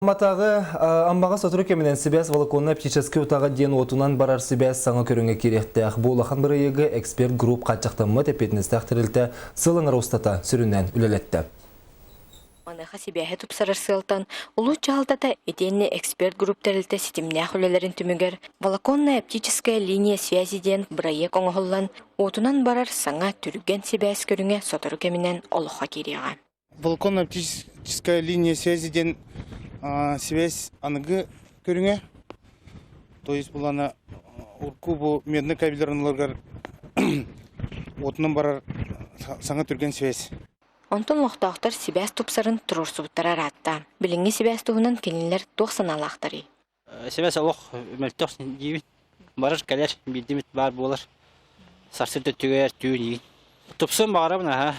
Амматааҕы Аммаҕа сотору кэминэн сибээс волоконно-оптическай утаҕа диэн уотунан барар сибээс саҥа көрүҥэ киириэхтээх. Бу улахан бырайыагы Эксперт Групп хааччахтаммыт эппиэтинэстээх тэрилтэ сыл аҥара устата сүрүннээн үлэлэттэ. Маныаха сибээһи тупсарар сыалтан улуус дьаһалтата итиэннэ Эксперт Групп тэрилтэ ситимнээх үлэлэрин түмүгэр волоконно-оптическая линия связи диэн бырайыак оҥоһуллан, уотунан барар саҥа түргэн сибээс көрүҥэ сотору кэминэн олоххо киириэҕэ. Волоконно-оптическая линия связи диэн связь аныгы көрүҥэ. То есть булана урку бу медный кабелларыгар уотунан барар саҥа түргэн связь. Онтон олохтоохтор сибээс тупсарын туруорсубуттара ыраатта. Билиҥҥи сибээс туһунан кинилэр туох санаалаахтарый? Сибээс олох мөлтөх диибин. Барар кэлэр биирдимит баар буолар. Сарсыарда өттүгэр түүн иин. Тупсуон баҕарабын аһа.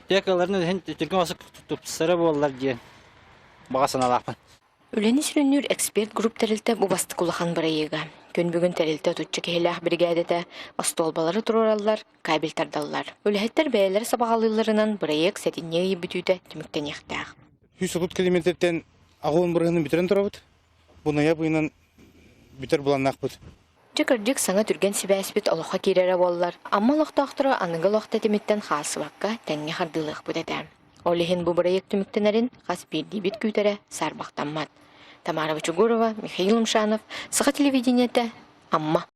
Текаларын иһин түргэн осук тупсара буоллар диэн баҕа санаалаахпын. Үлэни сүрүннүүр эксперт групп тэрилтэ бу бастакы улахан бырайыага. Күн бүгүн тэрилтэ отучча киһилээх биригээдэтэ остуолбалары туруораллар, кабель тардаллар. Үлэһиттэр бэйэлэрэ сабаҕалыылларынан бырайыак сэтинньи ый бүтүүтэ түмүктэниэхтээх. 130 километртэн аҕыон бырыһыны бүтэрэн турабыт. Бу ноябрь ыйынан бүтэр былааннаахпыт. Дьэ кырдьык саҥа түргэн сибээспит олоххо киирэрэ буоллар, Амма олохтоохторо аныгы олох тэтимиттэн хаалсыбакка тэҥҥэ хардыылыахпыт этэ. Ол иһин бу бырайыак түмүктэнэрин хас биирдиибит күүтэрэ саарбахтаммат. Тамара Бочугурова, Михаил Умшанов, Саха телевидениетэ, Амма.